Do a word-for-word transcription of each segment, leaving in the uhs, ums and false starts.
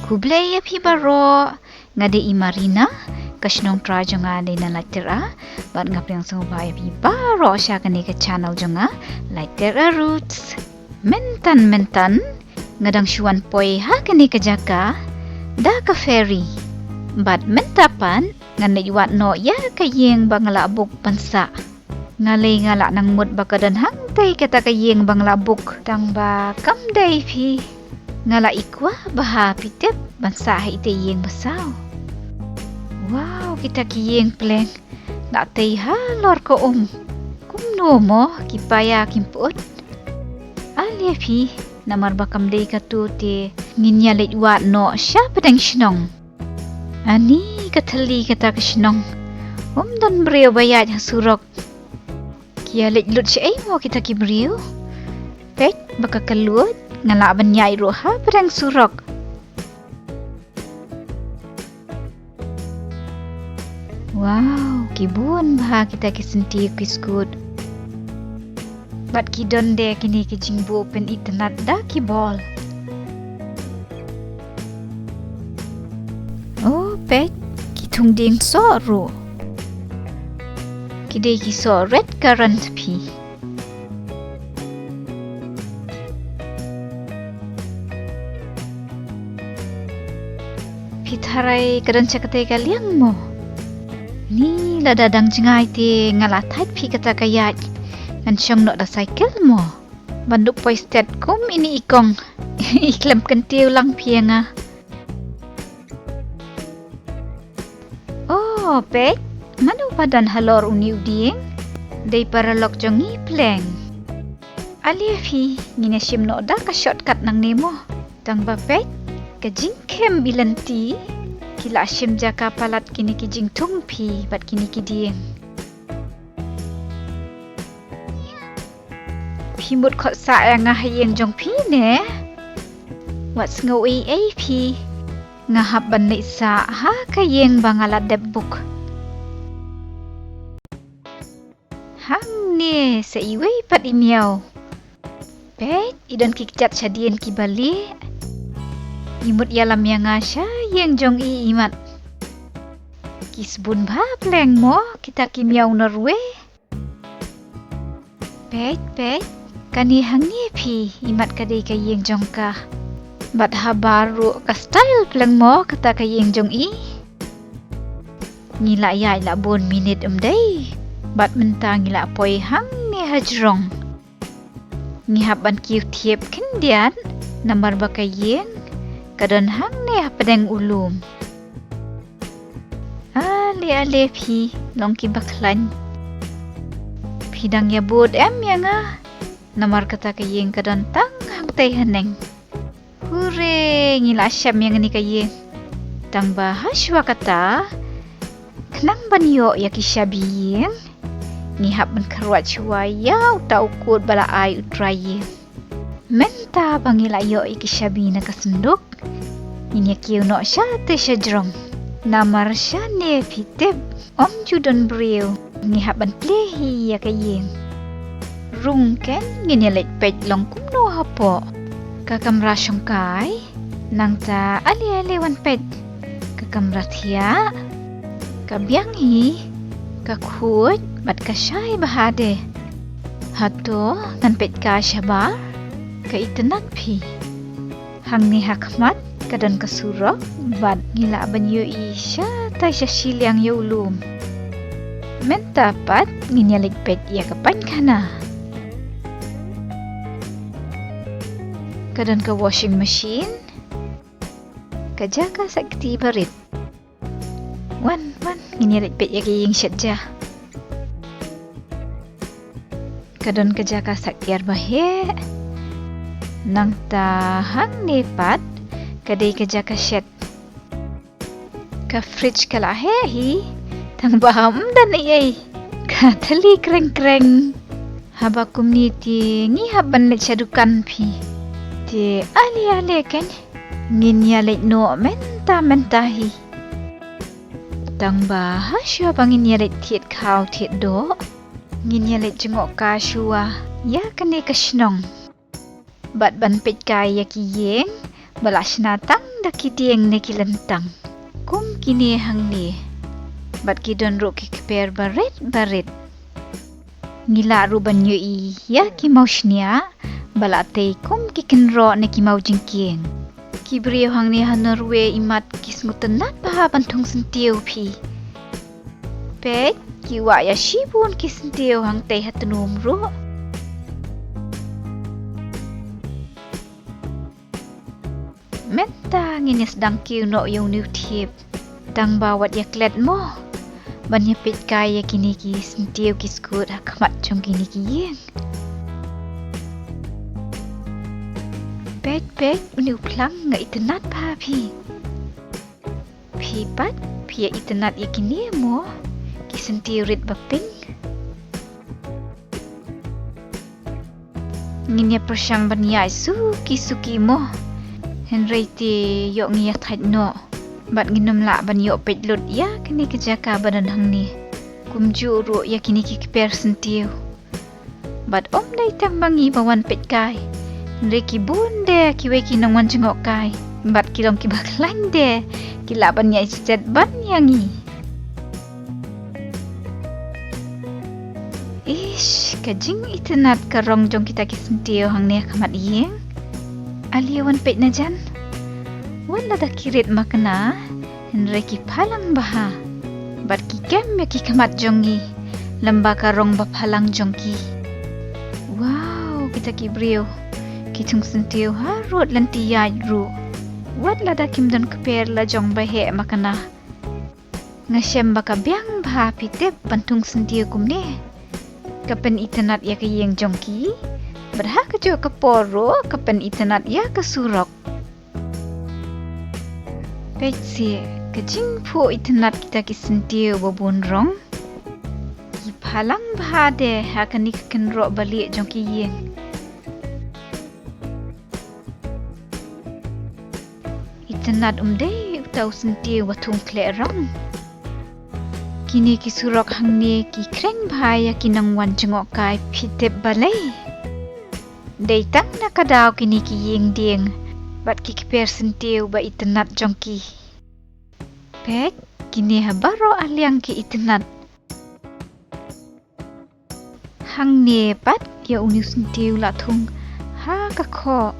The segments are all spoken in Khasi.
Khublei ïa phi baroh, nga dei i Marina, ka shnong trai jong nga dei na Laittera, bad nga pdiang sngewbha ïa phi baroh sha kane ka channel jong nga, Laittera Roots. Mynta mynta nga dang shu wan poi ha kane ka jaka da ka ferry. Bad mynta pat ngan leit wad noh ïa ka ïing ba nga la book ban sah. Nga lei nga la nang mut ba ka don hangtei kata ka ïing ba nga la book, tang ba kam dei phi. Nga la i kwah bha phi tip ban sah ha itei ïing ba saw. Wow, kita ki ïing pleng la tei halor ka um. Kumno mo ki paia kim pyut? Ale phi, namar ba kam dei katu te ngin ïa leit wad noh sha pdeng shnong. Ani ka thylli kata ka shnong. Um don briew ba ïaid ha surok. Ki ïa leit lut shaei mo kita ki briew? Peit ba ka kyllut, nga lah ban ïaid ruh ha pdeng surok. Wow, ki bun bha kita ki synti ki skud. Bad ki don de kine ki jingbuh pynitynnad da ki bol. Oh, peit, ki thung dieng soh ruh. Ki dei ki soh red currant phi. Phi tharai ka don sha katei ka liang mo? Ni lada dang jngai te nga la thait phi kata ka ïaid. Ngan shong noh da cycle mo? Ban dup poi stet kum ini i kong. I khlem kyntiew lang phi ïa nga. Oh, peit, mano ba don halor une u dieng? Dei paralok jong ngi pleng. Ale phi, ngin ïa shim noh da ka shortcut nangne mo. Tang ba peit, ka jingkhim i lynti, ki la shim jaka palat kine ki jingthung phi bad kine ki dieng. Phi mut khot sah ïa nga ha ïing jong phi ne? Wat sngew ei ei phi. Nga hap ban leit sah ha ka ïing ba nga la dep book. Hangne sa iwei pat i miaw. Peit, i don ki kjat shadien ki balieh. I mut ïalam ïa nga sha ïing jong i imat. Ki sbun bha pleng mo kita ki miaw Norway. Peit, peit, kane hangne phi, imat ka dei ka ïing jong ka. Bad habar ruh ka style pleng mo kata ka ïing jong i. Ngi la ïaid la bun minit ym dei. Bad mynta ngi la poi hangne hajrong. Ngi hap ban kiew thiep khyndiat namar ba ka ïing ka don hangne hapdeng u lum. Ale ale phi long ki bakhlaiñ. Phi dang ïa bud em ïa nga? Namar kata ka ïing ka don tang hangtei haneng. Hure, ngi la shem ïa ngani ka ïing. Tang ba hashwa kata, khnang ban ïoh ïa ki shabi ïing, ngi hap ban kyrwat shuwa ïa uta u kot ba la ai u trai ïing. Mynta ba ngi la ïoh ïa ki shabi na ka synduk, ngin ïa kiew noh shatei shajrong. Namar shane phi tip, ym ju don briew, ngi hap ban plie hi ïa ka ïing. Rung ken ngin ïa leit peit long kumno hapoh. Ka kamra shongkai, nangta ale ale wan peit. Ka kamra thiah, ka biang hi, ka khuid bad ka shai bha de. Hato ngan peit kai shabar, ka itynnad phi. Hangne ha khmat ka don ka surok bad ngi lah ban ïohi shatai sha shiliang ïa u lum. Mynta pat ngin ïa leit peit ïa ka painkhana. Ka don ka washing machine. Ka jaka sait kti barit. Wan, wan, ngin ïa leit peit ïa ka ïing shet ja. Ka don ka jaka sait tiar ba heh. Nangta hangne pat ka dei ka jaka shet. Ka fridge ka la heh hi. Tang ba ym don ei ei. Ka thylli kreng kreng. Haba kumne te ngi hap ban leit sha dukan phi. Te ale ale ken. Ngin ïa leit noh mynta mynta hi. Tang ba hashwa ba ngin ïa leit thied khaw thied doh, ngin ïa leit jngoh kai shuwa ïa kane ka shnong. Bad ban peit kai ïa ki ïing ba la shna tang ta ki dieng ne ki lyntang kum kine hangne. Bad ki don ruh ki kper barit barit. Ngi lah ruh ban ïohi ïa ki mawshniah ba la tei kum ki kynroh ne ki mawjingkieng. Ki briew hangne ha Norway imat ki sngewtynnat bha ban thung syntiew phi. Peit, ki wah ïa shibun ki syntiew hangtei ha tnum ruh. Mynta ngin ïa sdang kiew noh ïa une u thiep. Tang ba wat ïa klet mo ban ïa peit kai ïa kine ki syntiew ki skud ha khmat jong kine ki ïing. Peit, peit, une u phlang, nga itynnat bha phi. Phi pat, phi ïa itynnat ïa kine mo, ki syntiew rit ba pink. Ngin ïa pyrshang ban ïaid suki suki mo. Hynrei te ïoh ngi ïa thait noh. Bad ngin ym lah ban ïoh peit lut ïa kane ka jaka ba don hangne. Kumjuh ruh ïa kine ki kper syntiew. Bad ym dei tang ma ngi ba wan peit kai. Hynrei ki bun de kiwei ki nongwan jngoh kai. Bad ki long kiba khlaiñ de, ki lah ban ïaid stet ban ïa ngi. Ish, ka jingitynnat ka rong jong kita ki syntiew hangne ha khmat ïing. Ale wan peit na jan. Wat lada ki rit makna, hynrei ki phalang bha. Bad ki kem ïa ki khmat jong ngi lem bad ka rong ba phalang jong ki. Wow, kita ki briew ki thung syntiew harud lynti ïaid ruh. Wat lada kim don kper la jong ba heh makna. Nga shem ba ka biang bha phi tip ban thung syntiew kumne. Ka pynitynnat ïa ka ïing jong ki. Bad ha kajuh ka por ruh ka pynitynnat ïa ka surok. Peit seh, ka jingphuh itynnat kita ki syntiew ba bun rong. Ki phalang bha de ha kane ka kynroh ba lieh jong ki ïing. Itynnat um dei uta u syntiew ba thung khleh rong. Kine ki surok hangne ki kren bha ïa ki nongwan jngoh kai, phi tip balei? Dei tang na ka daw kine ki ïing dieng bad ki kper syntiew ba itynnat jong ki. Peit, kine ha baroh a liang ki itynnat. Hangne pat ïa une u syntiew la thung ha ka khoh.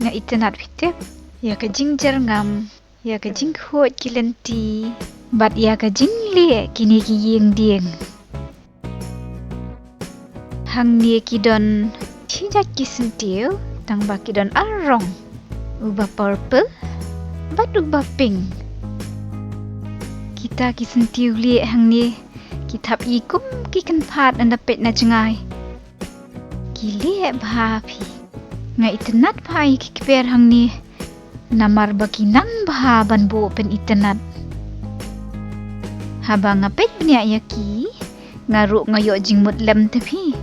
Nga itynnat phi tip ïa ka jingjyrngam, ïa ka jingkhuid ki lynti, bad ïa ka jinglieh kine ki ïing dieng. Hangne ki don shi jait ki syntiew, tang ba ki don ar rong. Uba purple bad uba pink. Kita ki syntiew lieh hangne ki thap i kum ki kynphad ynda peit na jngai. Ki lieh bha phi. Nga itynnat bha ïa ki kper hangne. Namar ba ki nang bha ban buh pynitynnat. Haba nga peit bniah ïa ki, nga ruh nga ïoh jingmut lem te phi.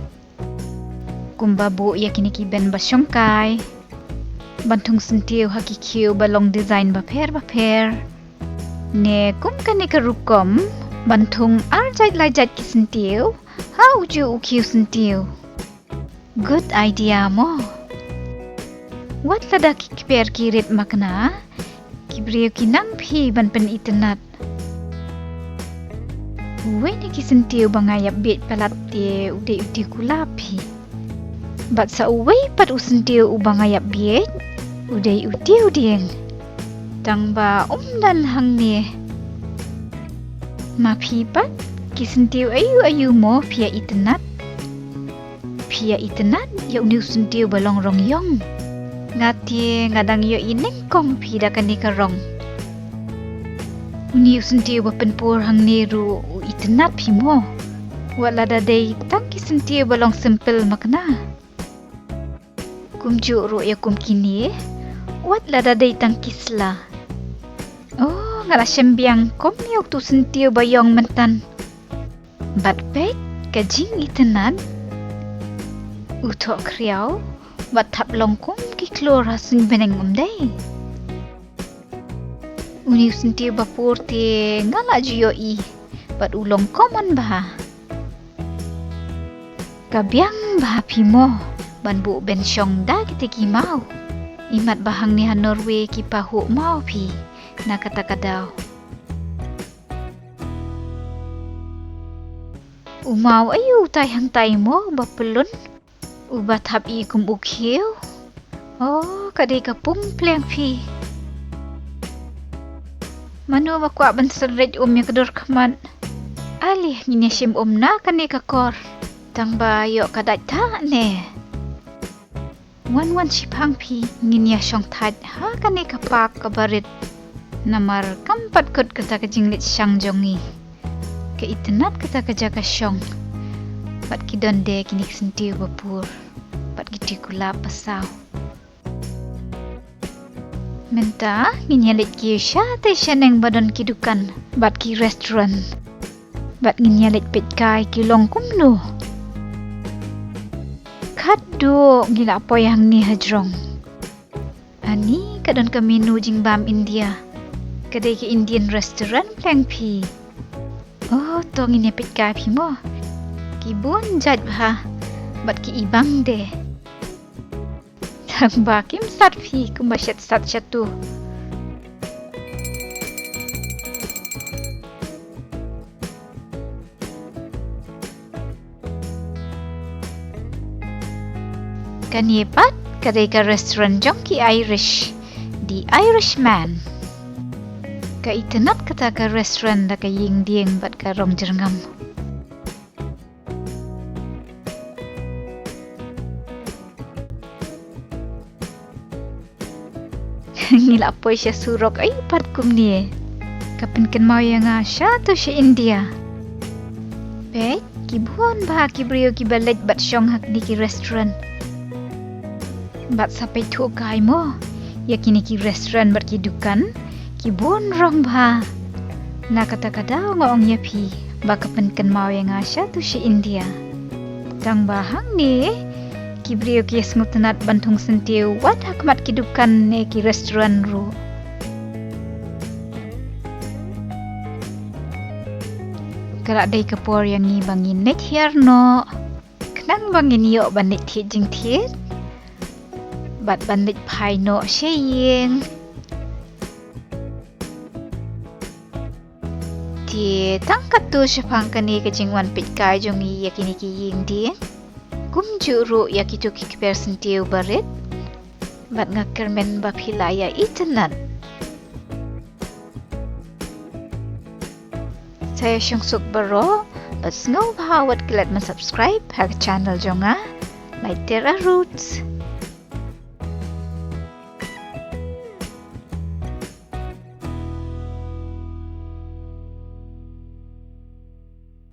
Kumba buh ïa kine ki ben ba shongkai. Ban thung syntiew ha ki khiew ba long design bapher bapher. Ne kum kane ka rukom, ban thung ar jait lai jait ki syntiew ha ujuh u khiew syntiew. Good idea mo. Wat lada ki kper ki rit makna, ki briew ki nang phi ban pynitynnat. Uwei na ki syntiew ba nga ïap bieit palat te u dei u tiew kulap phi. Bad sa uwei pat u syntiew uba nga ïap bieit u dei u tiew dieng. Tang ba um don hangne. Ma phi pat, ki syntiew aïu aïu mo phi ïa itynnat? Phi ïa itynnat ïa une u syntiew ba long rong ïong? Nga te nga dang ïohi nyngkong phi da kane ka rong. Une u syntiew ba pynpur hangne ruh u itynnat phi mo. Wat lada dei tang ki syntiew ba long simple makna. Kumjuh ruh ïa kum kine, wat lada dei tang ki sla. Oh, nga la shem biang kum ïa utu u syntiew ba ïong mynta. Bad peit ka jingitynnat. U thoh khriaw bad thap long kum ki khlur ha suiñ bneng, um dei? Une u syntiew ba pur te nga la ju ïohi bad u long common bha. Ka biang bha phi mo ban buh ben shong da kite ki maw. Imat ba hangne ha Norway ki pahuh maw phi na kata ka daw. U maw aïu utai hangtai mo ba pyllun? Uba thap i kum u khiew. Oh, ka dei ka pung pleng phi. Mano ba kwah ban synreit um ïa ka dur khmat? Ale ngin ïa shim um na kane ka kor. Tang ba ïoh ka dait tha ne. Wan wan shiphang phi, ngin ïa shong thait ha kane ka park kaba rit. Namar kam pat kut kata ka jingleit shang jong ngi. Ka itynnad kata ka jaka shong. Bad ki don de kine ki syntiew ba pur. Bad ki tui kulab ba saw. Mynta ngin ïa leit kiew shatei shaneng ba don ki dukan bad ki restaurant. Bad ngin ïa leit peit kai ki long kumno. Khatduh ngi la poi hangne hajrong. Ani ka don ka menu jingbam India. Ka dei ka Indian restaurant pleng phi. Oh, to ngin ïa peit kai phi mo. Ki bun jait bha. Bad ki ibang de. Tang ba kim sat phi kumba shet sat shatu. Kane pat ka dei ka restaurant jong ki Irish, The Irishman. Ka itynnad kata ka restaurant da ka ïing dieng bad ka rong jyrngam. Ngi la poi sha surok aïu pat kumne. Ka pynkynmaw ïa nga shato sha India. Peit, ki bun bha ki briew kiba leit bad shong ha kine ki restaurant. Bad sa peit thuh kai mo ïa kine ki restaurant bad ki dukan. Ki bun rong bha. Na kata ka daw nga ong ïa phi ba ka pynkynmaw ïa nga shato sha India. Tang ba hangne ki briew ki sngewtynnad ban thung syntiew wat ha khmat ki dukan ne ki restaurant ruh. Ka la dei ka por ïa ngi ba ngin leit hiar noh. Khnang ba ngin ïoh ban leit thied jingthied bad ban leit phai noh sha ïing. Te tang katto shaphang kane ka jingwan peit kai jong ngi ïa kine ki ïing dieng. Kumjuh ruh ïa kito ki kper syntiew barit. Bad nga kyrmen ba phi la ïa itynnad. Sa ïa shong suk baroh bad sngewbha wat klet ban subscribe ha ka channel jong nga, Maitera Roots.